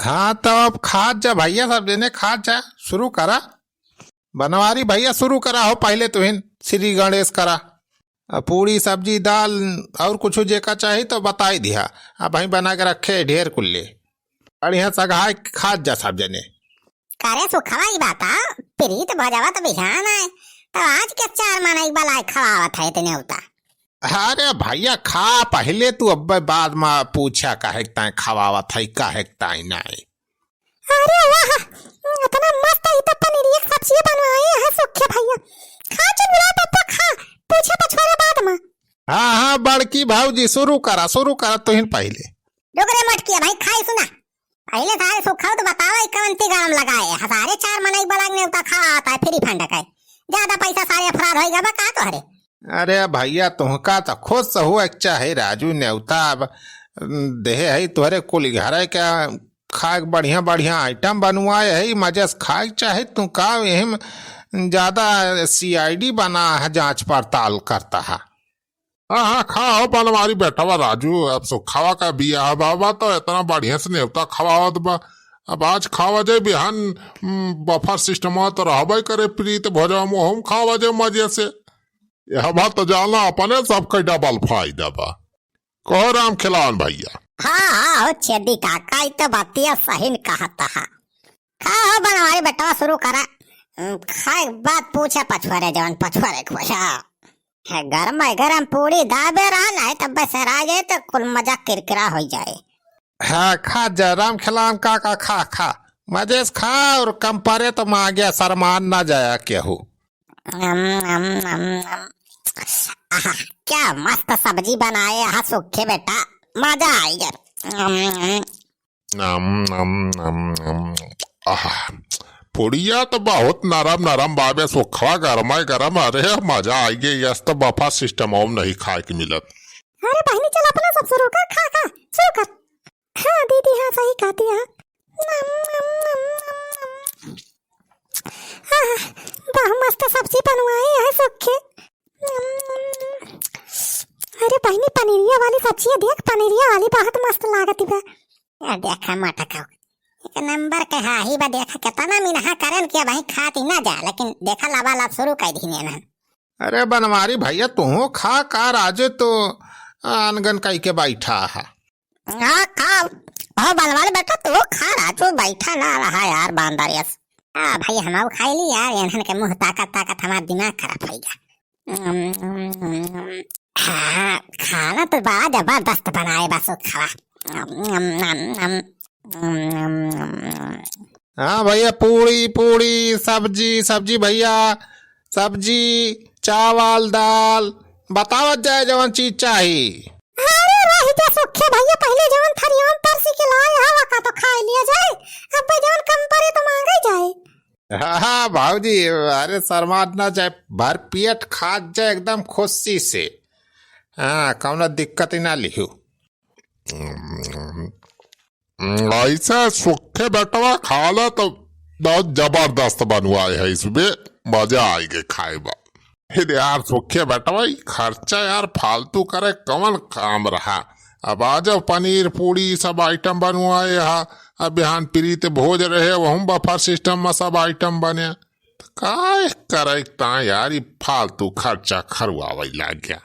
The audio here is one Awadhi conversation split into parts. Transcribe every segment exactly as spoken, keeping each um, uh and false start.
हाँ, तो अब खात जा भइया, सब जने खात जा, शुरू करा। बनवारी भइया, शुरू करा हो, पहिले तुहिन श्री गणेश करा। अब पूड़ी, सब्जी, दाल और कुछ जेका चाही तो बताई दिहा। अब वहीं बना के रखे ढेर कुल्ले। बढ़िया सगहाय खात जा सब जने। करे सुखवा, ई बात आ, प्रीत भोजवा तो बिहान आए, तो आज के चार मनई बलाय खवावत है इतने उता। अरे भइया, खा पहिले तू, अब्बे बाद मा पूछा काहे के ताई खवावत है, काहे के ताई नाई। अरे वाह, इतना मस्त ई तो पनीरिया के सब्जी बनवाए है सुखे भइया। खा चुलबुला पप्पा खा, पूछे पछवारे बाद मा। हाँ, हाँ, बड़की भौजी, शुरू करा, शुरू करा तुहिन पहिले। रुक रे मोटकिया भाई, खाई सुना। पहिले सारे सुखवा तो बतावा, ई कवन ती गरम लगाए है? सारे चार मनई बलाय नेवता खवावत है, फ्री फंड का। ज्यादा पैसा सारे अफराध होई गवा का तोहरे? अरे भइया, तुहका तो खुश हुए के चाहे राजू, नेवता अब, उम, देहे है तोहरे कुल घरे के खाए के बढ़िया बढ़िया आइटम बनवाए है, मजे से खाए के चाहे तू का, यही में ज्यादा सी आई डी बना है, जांच पड़ताल करता है। हाँ, हाँ, खाओ बनवारी बेटवा राजू, अब सुखवा का बियाह बाबा तो इतना बढ़िया से नेवता खवावत बा। अब आज खावा जाए, बिहान, उम, बफर सिस्टम तो रहबे करे, प्रीत भोजवा मोहम खावा जाए मजे से। यह बात तो जाना अपने सबके डबल फायदा बा। कहो राम खिलावन भइया। हाँ, हाँ, हो छेदी काका, ई तो बतिया सही न कहत हा। खा हो बनवारी बेटवा, शुरू करा। उम, खाए के बाद पूछे पछुआरे, जवन पछुआरे के होई। हाँ। है गरम है, गरम पूड़ी दाबे रहा, नहीं तब बस आ जाए तो कुल मजाक किरकिरा हो जाए। हाँ, खा जा राम खिलावन काका, खा, खा। मजे से खा और कम परे तो मांगे, शरमान ना जाया केहू। अम, अम, अम, अम। आहा, क्या मस्त सब्जी बनाए हा सुखे बेटा, मजा आई गया। अम, अम। अम, अम, अम, अम। आहा, पुड़िया तो बहुत नरम नरम बाबे, सुखवा गरमाए गरम। अरे मजा आई गया, यस तो बफा सिस्टम ओम नहीं खाए के मिलत। अरे बहिनी चल अपना सब शुरू कर, खा खा, शुरू कर। हाँ दीदी, हाँ सही कहती है। नम, नम, नम, नम, नम। आह, बहुत मस्त सब्जी बनवाए है सुखे। नम, नम, नम। अरे बहिनी, पनीरिया वाली सब्जी है, देख पनीरिया वाली बहुत मस्त लागत बा। ए, देखा मटका, एक नंबर के हाही बा, देखा केतना मिनहा करन कि अबहीं खाती ना जा, लेकिन देखा लबालब शुरू कर दीने ना। अरे बनवारी भइया, तुहू खा का, राजू तो अनगन कई के बैठा है। हाँ, खा। हो बनवारी बेटा, तू खा, राजू बैठा ना रहा यार, बांदर यस। हाँ भाई, हम खाई ली यार, इन्हन के मुंह ताकत ताकत हमार दिमाग खराब हो गया। हाँ, खाना तो बड़ा जबरदस्त बनाए बा सुखवा। हाँ भइया, पूड़ी, पूड़ी, सब्जी, सब्जी भइया, सब्जी, चावल, दाल, बतावत जाए जवन चीज चाही। अरे रह जा सुखे भइया, पहिले जवन थरिया में परसी के लाए हवा का तो खाए लिया जाए, अब जवन कम परे तो मांगे जाए। हाँ, हाँ, भाऊजी, अरे शर्मात ना जाए, भर पेट खात जाए एकदम खुशी से। हाँ, कौनो दिक्कत ही ना लिहू। ऐसा सुखे बेटवा खा ला तो बहुत जबरदस्त बनवाए है इसमें, मजा आएगा खाए बा। फिर यार सुखे बेटवा, ई खर्चा यार फालतू करे कवन काम रहा? अब आ जाओ, पनीर पूड़ी सब आइटम बनवाए हा। अब बिहान प्रीत भोज रहे, वहूँ बफर सिस्टम में सब आइटम बने। तो काय करे ता यार, ई फालतू खर्चा खरुआवे लाग गया।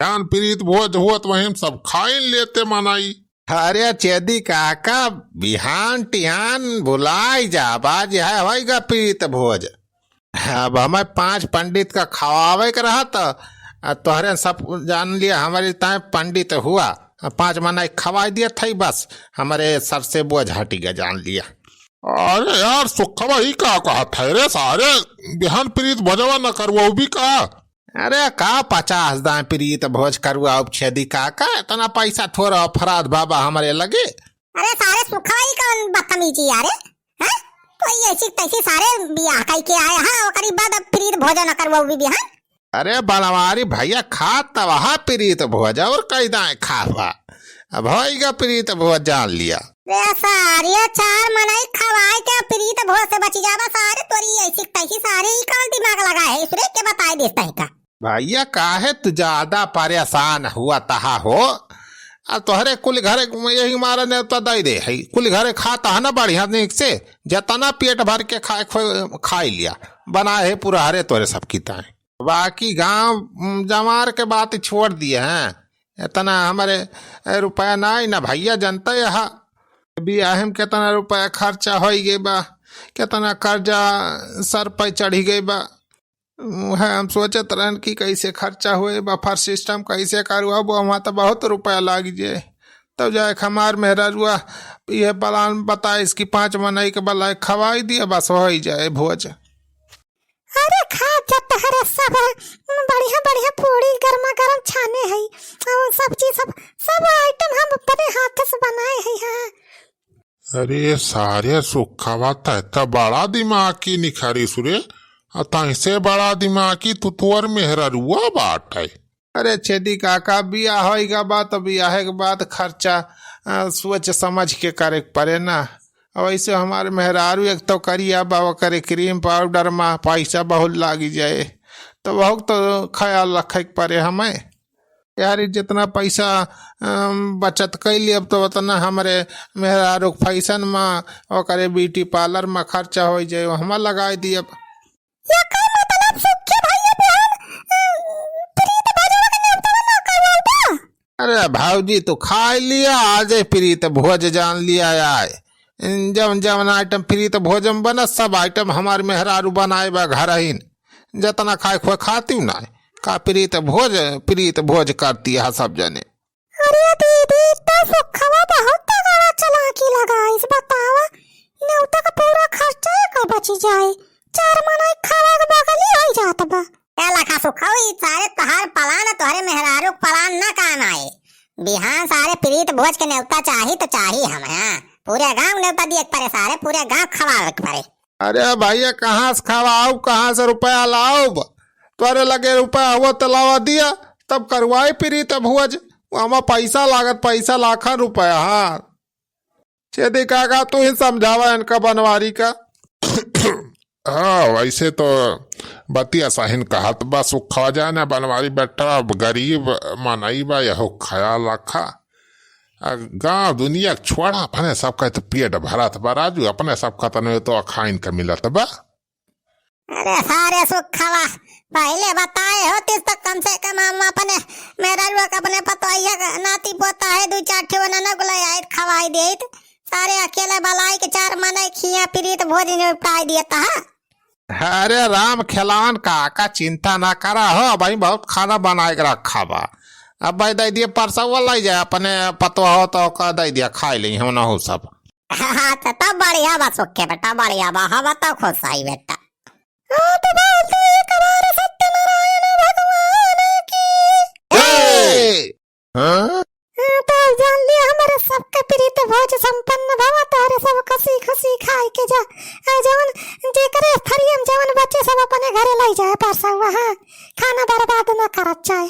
बिहान प्रीत भोज होत वहीं सब खाइन लेते मनई। अरे चेदी काका, बिहान टिहान भुलाई जा, बाज है होइगा प्रीत भोज। अब हमें पांच पंडित का खवावे के रहा तो, आ, तोहरे सब जान लिया, हमारे ताए पंडित हुआ, आ, पांच मना खवाई दिया था ही बस, हमारे सर से बोझ हटी गया, जान लिया। अरे यार सुखवा, ई का कहत है रे सारे, बिहान प्रीत भोजवा न करवाऊ भी का? अरे का पचास दाएं प्रीत भोज करुआ उपछेदी काका, इतना पैसा थोड़ा अफराध बाबा हमरे लगे। अरे सारे सुखवा, ई कौन बदतमीजी यारे? हैं? कोई ऐसी तैसी सारे बियाह कई के आए हैं, ओकरी बाद अब प्रीत भोजन करवाऊ भी बिहान? अरे बनवारी भइया, खा तब वहा प्रीत भोज और कई दाएं खावा। अब होइगा प्रीत भोज, जान लिया। रे सारे, चार मनई खवाए के प्रीत भोज से बची जाबा सारे, तोरी ऐसी तैसी सारे, ई कौन दिमाग लगा है इसरे के बताए देता है का? भइया, काहे तू ज्यादा परेशान हुआ तहा हो? आ तोहरे कुल घरे यही मारा नेवता दइ दे है, कुल घरे खाता है ना बढ़िया नीक से, जतना पेट भर के खाए खो-, खाइ लिया, बनाए है पूरा हरे तोहरे सब की ताए। बाकी गाँव, उम, जमार के बात छोड़ दिए हैं, इतना हमरे, ए, रुपया नाई ना भइया, जनता यहाँ बियाहे में कितना रुपया खर्चा होइ गए बा, कितना कर्जा सर पे चढ़ी गए बा। उहे हम सोचत रहन कि कैसे खर्चा होए, बफर सिस्टम कैसे करवाबो, वहाँ तो बहुत रुपया लाग जाए। तब जाए के हमार मेहरारुआ ये प्लान बताइस कि पाँच मनई के बलाए खवाई दिया, बस होइ जाए भोज। अरे खा जा तहरे सब बढ़िया बढ़िया पूड़ी गरमा गरम छाने है और सब्जी सब, सब आइटम हम अपने हाथ से बनाए है। हाँ। अरे सारे सुखवा, तै त बड़ा दिमागी निखरिस रे। आ तैसे बड़ा दिमागी तू तोर मेहररुआ बाटै। अरे छेदी काका, बियाह होइगा बा त बियाहे के बाद खर्चा, अ, सोच समझ के करे के परे ना। अब ऐसे हमार मेहरारू एक तो करिया बा, ओकरे क्रीम पाउडर मा पैसा बहुत लागी जाए, तो बहुत तो ख्याल रखे के परे हमें। यार, ई जितना पैसा, अम, बचत कैली, अब तो उतना हमरे मेहरारू के फैशन मा, ओकरे ब्यूटी पार्लर मा खर्चा होइ जाए, हमा लगाइ दियब। एकर मतलब सुखी भैया बिहान, अम, प्रीत भजवा के नेवता ना करवाऊ बा? अरे भौजी, तू खाइ लिया, आजे प्रीत भोज जान लिया आए। जवन जवन आइटम प्रीत भोज मा बनत, सब आइटम हमार मेहरारू बनाए बा घरहिन। जतना खाए खोए खाती ना, का प्रीत भोज, प्रीत भोज करती है सब जने। अरे दीदी, तो सुखवा बहुत तगड़ा चालाकी लगाइस, बतावा, नेवता का पूरा खर्चा एकर बची जाए, चार मनई खावा के बगली होइ जात बा। ए लखा सुखवा, ई सारे तोहार प्लान, तोहरे मेहरारू के प्लान ना काम आए। बिहान सारे प्रीत भोज के नेवता चाही तो चाही हम, हाँ, पूरे गाँव नेवता दिए के परे सारे, पूरे गाँव खवावे के परे। अरे भैया, कहाँ से खवाउब, कहाँ से रुपया लाउब? तोरे लगे रुपया हुआ त लावा दिया, तब करवाई प्रीत भोज। हमा पैसा लागत, पैसा लाखन रुपया। हाँ, छेदी काका, तू ही समझावा इनका बनवारी का। हाँ, वैसे तो बतिया सहिन कहत बा, सुखवा जाने बनवारी बेटा, अब गरीब मनई बा, यहो ख्याल रखा। आ गाँव दुनिया के छोड़ा, अपने सबका तो पेट भरत बा राजू, अपने सबका तने तो खाइन के मिलत बा। अरे सारे सुखवा, पहिले बताए होतिस तो कम से कम हम अपने मेहररुआ के, अपने पतोहिया के, नाती पोता है, दू चार ठे ओनन को ले आइत, खवाई देइत। सारे अकेले बलाई के चार मनई खिया प्रीत भोज निपटाई देता है। अरे राम खेलावन काका, चिंता ना करा हो, भाई बहुत खाना बनाए के रखा बा। अब भाई दे दिए परसवा, लाई जाए अपने पतोह हो तो का दे दिया, खाई ली हम ना हो सब। हाँ, तो तब बढ़िया बा सुखे बेटा, बढ़िया बा, हम तो खुश आई बेटा। हाँ, तो बोल दे एक बार सत्यनारायण भगवान की। जय। हाँ? हाँ, तो जान लिया, हमारे सबके प्रीत भोज संपन्न भवा, तोहरे सब खुशी खुशी खाए के जा। आ जवन जेकरे थरियम जवन बचे, सब अपने घरे लाई जाए, परसवा, हाँ, खाना बर्बाद ना करत जाए।